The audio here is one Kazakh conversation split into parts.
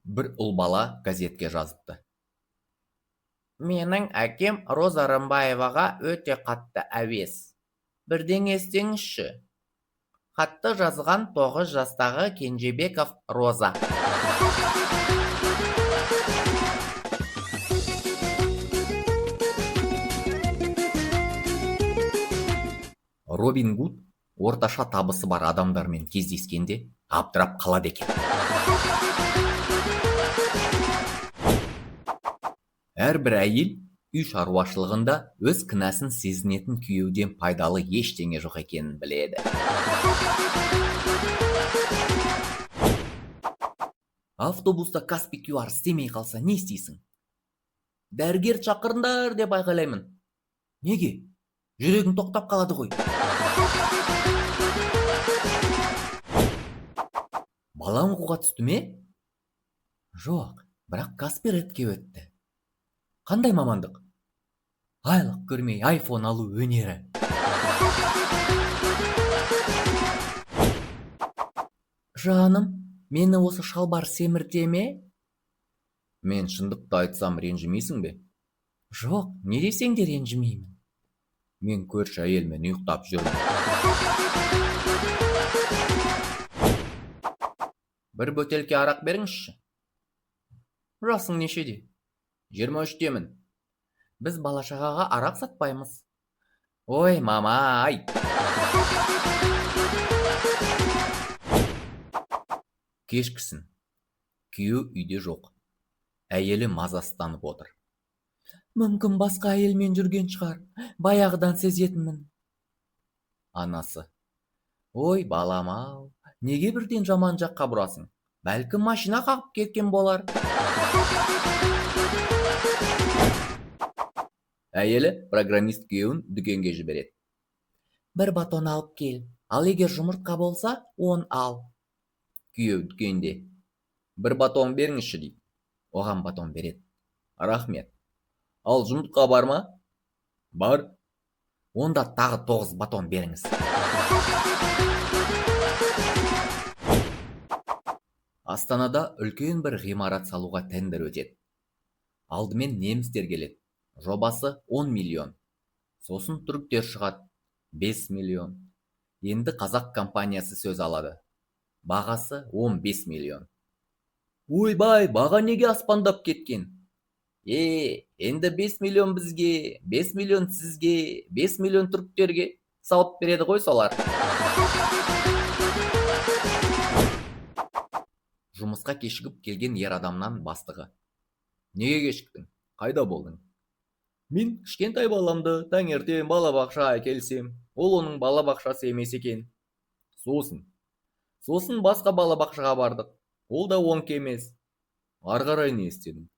Бір ұл бала газетке жазыпты. Менің әкем Роза Рымбаеваға өте қатты әуес. Бірдеңе істеңізші. Хатты жазған 9 жастағы Кенжебеков Роза. Робин Гуд орташа табысы бар адамдармен кездескенде абдырап қалады екен. Әрбір әйел үй шаруашылығында өз кінәсін сезінетін күйеуден пайдалы ештеңе жоқ екенін біледі. Автобуста Каспи QR істемей қалса не істейсің? Дәрігер шақырыңдар деп айқайлаймын. Неге? Жүрегің тоқтап қалады ғой. Балаң оқуға түсті ме? Жоқ, бірақ Каспи Редке өтті. Қандай мамандық? Айлық көрмей айфон алу өнері. Жаным, мені осы шалбар семірте ме? Мен шындықты айтсам ренжімейсің бе? Жоқ, не десең де ренжімеймін. Мен көрші әйелмен ұйықтап жүрмін. Бір бөтелке арақ беріңізші. Жасың нешеде? 23-темін. Біз бала-шағаға арақ сатпаймыз. Ой, мама-ай! Кешкісін. Күйеу үйде жоқ. Әйелі мазасызданып отыр. Мүмкін басқа әйелмен жүрген шығар. Баяғыдан сезетінмін. Анасы. Ой, балам-ау, неге бірден жаман жаққа бұрасың? Бәлкім машина қағып кеткен болар. Әйелі программист күйеуін дүкенге жібереді. Бір батон алып кел, ал егер жұмыртқа болса, 10 ал. Күйеу дүкенде. Бір батон беріңізші дейді. Оған батон береді. Рахмет. Ал жұмыртқа бар ма? Бар. Онда тағы 9 батон беріңіз. Астанада үлкен бір ғимарат салуға тендер өтеді. Алдымен немістер келеді. Жобасы 10 миллион. Сосын түріктер шығады. 5 миллион. Енді қазақ компаниясы сөз алады. Бағасы 15 миллион. Ойбай, баға неге аспандап кеткен? Енді 5 миллион бізге, 5 миллион сізге, 5 миллион түріктерге салып береді ғой солар. Жұмысқа кешігіп келген ер адамнан бастығы. Неге кешіктің? Қайда болдың? Мен кішкентай баламды таңертең балабақша әкелсем, ол оның балабақшасы емес екен. Сосын басқа балабақшаға бардық. Ол да оңке емес. Ары қарай не істедің?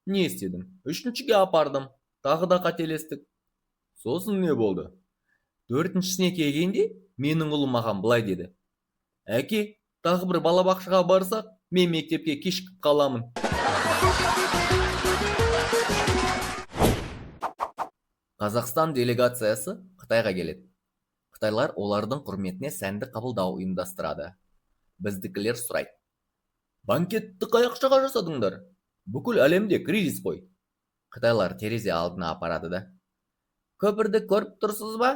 Не істедім? 3-шіге апардым. Тағы да қателестік. Сосын не болды? 4-шісіне келгенде менің ұлым маған былай деді. Әке, тағы бір балабақшаға барсақ, мен мектепке кешігіп қаламын. Қазақстан делегациясы Қытайға келеді. Қытайлар олардың құрметіне сәнді қабылдау ұйымдастырады. Біздікілер сұрайды. Банкетті қай ақшаға жасадыңдар? Бүкіл әлемде кризис қой. Қытайлар терезе алдына апарады да. Көпірді көріп тұрсыз ба?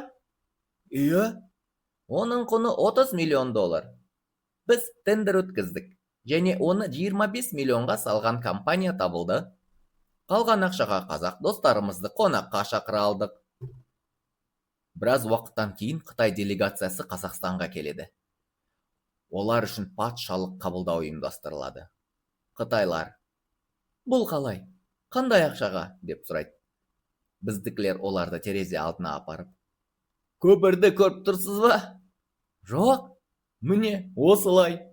Иә. Оның құны 30 миллион доллар. Біз тендер өткіздік және оны 25 миллионға салған компания табылды. Қалған ақшаға қазақ достарымызды қонаққа шақыра алдық. Біраз уақыттан кейін Қытай делегациясы Қазақстанға келеді. Олар үшін патшалық қабылдау ұйымдастырылады. Қытайлар: "Бұл қалай? Қандай ақшаға?" деп сұрайды. Біздікілер оларды терезе алдына апарып: "Көпірді көріп тұрсыз ба?" "Жоқ." "Міне, осылай."